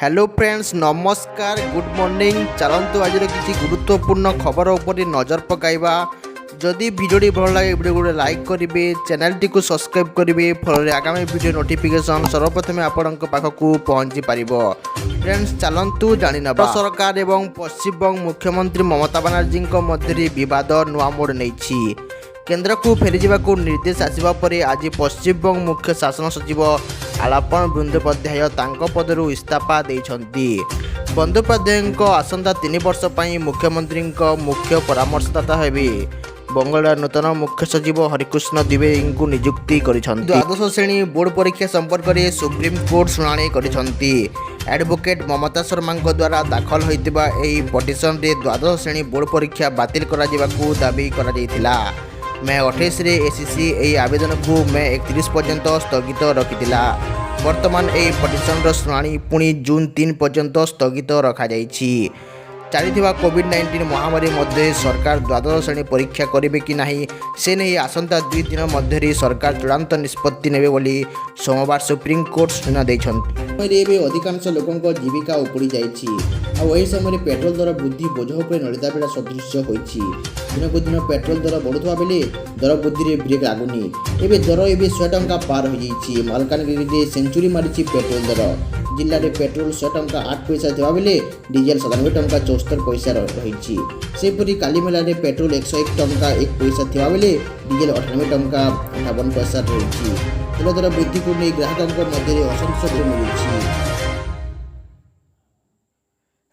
Hello friends, ନମସ୍କାର, good morning. ଚାଲନ୍ତୁ, ଆଜିର କିଛି ଗୁରୁତ୍ୱପୂର୍ଣ୍ଣ ଖବର ଉପରେ ନଜର ପକାଇବା। ଯଦି ଭିଡ଼ିଓଟି ଭଲ ଲାଗେ, ଭିଡ଼ିଓ ଗୋଟେ ଲାଇକ୍ କରିବେ, ଚ୍ୟାନେଲଟିକୁ ସବସ୍କ୍ରାଇବ୍ କରିବେ, ଫଳରେ ଆଗାମୀ ଭିଡ଼ିଓ ନୋଟିଫିକେସନ୍ ସର୍ବପ୍ରଥମେ ଆପଣଙ୍କ ପାଖକୁ ପହଞ୍ଚି ପାରିବ। ଫ୍ରେଣ୍ଡସ୍, ଚାଲନ୍ତୁ ଜାଣିନେବା। ସରକାର ଏବଂ ପଶ୍ଚିମବଙ୍ଗ ମୁଖ୍ୟମନ୍ତ୍ରୀ ମମତା ବାନାର୍ଜୀଙ୍କ ମଧ୍ୟରେ ବିବାଦ ନୂଆ ମୋଡ଼ ନେଇଛି। କେନ୍ଦ୍ରକୁ ଫେରିଯିବାକୁ ନିର୍ଦ୍ଦେଶ ଆସିବା ପରେ ଆଜି ପଶ୍ଚିମବଙ୍ଗ ମୁଖ୍ୟ ଶାସନ ସଚିବ ଆଲାପନ ବନ୍ଦୋପାଧ୍ୟାୟ ତାଙ୍କ ପଦରୁ ଇସ୍ତଫା ଦେଇଛନ୍ତି। ବନ୍ଦୋପାଧ୍ୟାୟଙ୍କ ଆସନ୍ତା 3 ବର୍ଷ ପାଇଁ ମୁଖ୍ୟମନ୍ତ୍ରୀଙ୍କ ମୁଖ୍ୟ ପରାମର୍ଶଦାତା ହେବେ। ବଙ୍ଗଳାର ନୂତନ ମୁଖ୍ୟ ସଚିବ ହରିକୃଷ୍ଣ ଦ୍ୱିବେଦୀଙ୍କୁ ନିଯୁକ୍ତି କରିଛନ୍ତି। ଦ୍ୱାଦଶ ଶ୍ରେଣୀ ବୋର୍ଡ ପରୀକ୍ଷା ସମ୍ପର୍କରେ ସୁପ୍ରିମକୋର୍ଟ ଶୁଣାଣି କରିଛନ୍ତି। ଆଡଭୋକେଟ୍ ମମତା ଶର୍ମାଙ୍କ ଦ୍ୱାରା ଦାଖଲ ହୋଇଥିବା ଏହି ପିଟିସନରେ ଦ୍ୱାଦଶ ଶ୍ରେଣୀ ବୋର୍ଡ ପରୀକ୍ଷା ବାତିଲ କରାଯିବାକୁ ଦାବି କରାଯାଇଥିଲା। ମେ 28ରେ ଏସିସି ଏହି ଆବେଦନକୁ ମେ 31 ପର୍ଯ୍ୟନ୍ତ ସ୍ଥଗିତ ରଖିଥିଲା। ବର୍ତ୍ତମାନ ଏହି ପିଟିସନର ଶୁଣାଣି ପୁଣି ଜୁନ୍ 3 ପର୍ଯ୍ୟନ୍ତ ସ୍ଥଗିତ ରଖାଯାଇଛି। ଚାଲିଥିବା କୋଭିଡ୍-19 ମହାମାରୀ ମଧ୍ୟରେ ସରକାର ଦ୍ୱାଦଶ ଶ୍ରେଣୀ ପରୀକ୍ଷା କରିବେ କି ନାହିଁ, ସେ ନେଇ ଆସନ୍ତା 2 ଦିନ ମଧ୍ୟରେ ସରକାର ଚୂଡ଼ାନ୍ତ ନିଷ୍ପତ୍ତି ନେବେ ବୋଲି ସୋମବାର ସୁପ୍ରିମକୋର୍ଟ ସୂଚନା ଦେଇଛନ୍ତି। ସମୟରେ ଏବେ ଅଧିକାଂଶ ଲୋକଙ୍କ ଜୀବିକା ଉପୁଡ଼ି ଯାଇଛି। ଆଉ ଏହି ସମୟରେ ପେଟ୍ରୋଲ ଦର ବୃଦ୍ଧି ବୋଝ ଉପରେ ନଳିତା ବିଡ଼ା ସଦୃଶ ହୋଇଛି। ଦିନକୁ ଦିନ ପେଟ୍ରୋଲ ଦର ବଢ଼ୁଥିବା ବେଳେ ଦର ବୃଦ୍ଧିରେ ବ୍ରେକ୍ ଲାଗୁନି। ଏବେ ଦର ଏବେ 100 ଟଙ୍କା ପାର ହୋଇଯାଇଛି। ମାଲକାନଗିରିରେ ସେଞ୍ଚୁରୀ ମାରିଛି ପେଟ୍ରୋଲ ଦର। ଜିଲ୍ଲାରେ ପେଟ୍ରୋଲ 100 ଟଙ୍କା 8 ପଇସା ଥିବାବେଳେ ଡିଜେଲ 97 ଟଙ୍କା 74 ପଇସା ରହିଛି। ସେହିପରି କାଲିମେଳାରେ ପେଟ୍ରୋଲ 101 ଟଙ୍କା 1 ପଇସା ଥିବାବେଳେ ଡିଜେଲ 98 ଟଙ୍କା 58 ପଇସା ରହିଛି। ତେଲ ଦର ବୃଦ୍ଧିକୁ ନେଇ ଗ୍ରାହକଙ୍କ ମଧ୍ୟରେ ଅସନ୍ତୋଷ ମିଳିଛି।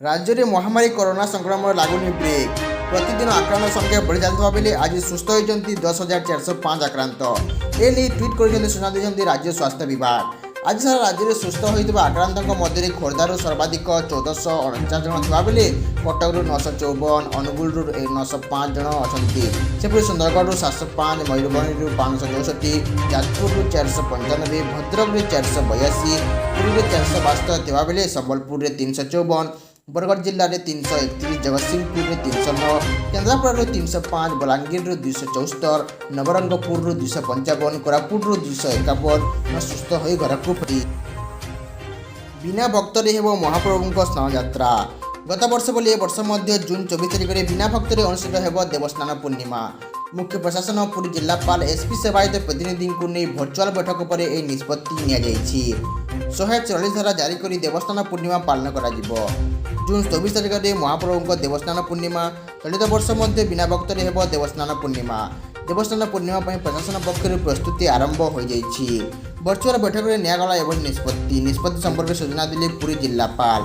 ରାଜ୍ୟରେ ମହାମାରୀ କରୋନା ସଂକ୍ରମଣ ଲାଗୁନି ବ୍ରେକ୍। ପ୍ରତିଦିନ ଆକ୍ରାନ୍ତ ସଂଖ୍ୟା ବଢ଼ି ଚାଲିଥିବା ବେଳେ ଆଜି ସୁସ୍ଥ ହୋଇଛନ୍ତି 10,405 ଆକ୍ରାନ୍ତ। ଏ ନେଇ ଟ୍ୱିଟ୍ କରିଛନ୍ତି, ସୂଚନା ଦେଇଛନ୍ତି ରାଜ୍ୟ ସ୍ୱାସ୍ଥ୍ୟ ବିଭାଗ। ଆଜି ସାରା ରାଜ୍ୟରେ ସୁସ୍ଥ ହୋଇଥିବା ଆକ୍ରାନ୍ତଙ୍କ ମଧ୍ୟରେ ଖୋର୍ଦ୍ଧାରୁ ସର୍ବାଧିକ 1449 ଜଣ ଥିବାବେଳେ କଟକରୁ 954, ଅନୁଗୁଳରୁ 905 ଜଣ ଅଛନ୍ତି। ସେପରି ସୁନ୍ଦରଗଡ଼ରୁ 705, ମୟୂରଭଞ୍ଜରୁ 564, ଯାଜପୁରରୁ 495, ଭଦ୍ରକରେ 482, ପୁରୀରେ 472 ଥିବାବେଳେ ସମ୍ବଲପୁରରେ 354, ବରଗଡ଼ ଜିଲ୍ଲାରେ 331, ଜଗତସିଂହପୁରରେ 309, କେନ୍ଦ୍ରାପଡ଼ାରୁ 305, ବଲାଙ୍ଗୀରରୁ 274, ନବରଙ୍ଗପୁରରୁ 255, କୋରାପୁଟରୁ 251 ସୁସ୍ଥ ହୋଇ ଘରକୁ ଫେରି। ବିନା ଭକ୍ତରେ ହେବ ମହାପ୍ରଭୁଙ୍କ ସ୍ନାନଯାତ୍ରା। ଗତ ବର୍ଷ ଭଳି ଏ ବର୍ଷ ମଧ୍ୟ ଜୁନ୍ 24 ତାରିଖରେ ବିନା ଭକ୍ତରେ ଅନୁଷ୍ଠିତ ହେବ ଦେବସ୍ନାନ ପୂର୍ଣ୍ଣିମା। ମୁଖ୍ୟ ପ୍ରଶାସନ, ପୁରୀ ଜିଲ୍ଲାପାଳ, ଏସ୍ପି, ସେବାୟତ ପ୍ରତିନିଧିଙ୍କୁ ନେଇ ଭର୍ଚୁଆଲ ବୈଠକ ପରେ ଏହି ନିଷ୍ପତ୍ତି ନିଆଯାଇଛି। 144 ଧାରା ଜାରି କରି ଦେବସ୍ନାନ ପୂର୍ଣ୍ଣିମା ପାଳନ କରାଯିବ। ଜୁନ୍ 24 ତାରିଖରେ ମହାପ୍ରଭୁଙ୍କ ଦେବସ୍ନାନ ପୂର୍ଣ୍ଣିମା। ଚଳିତ ବର୍ଷ ମଧ୍ୟ ବିନା ଭକ୍ତରେ ହେବ ଦେବସ୍ନାନ ପୂର୍ଣ୍ଣିମା। ଦେବସ୍ନାନ ପୂର୍ଣ୍ଣିମା ପାଇଁ ପ୍ରଶାସନ ପକ୍ଷରୁ ପ୍ରସ୍ତୁତି ଆରମ୍ଭ ହୋଇଯାଇଛି। ଭର୍ଚୁଆଲ ବୈଠକରେ ନିଆଗଲା ଏଭଳି ନିଷ୍ପତ୍ତି। ନିଷ୍ପତ୍ତି ସମ୍ପର୍କରେ ସୂଚନା ଦେଲେ ପୁରୀ ଜିଲ୍ଲାପାଳ।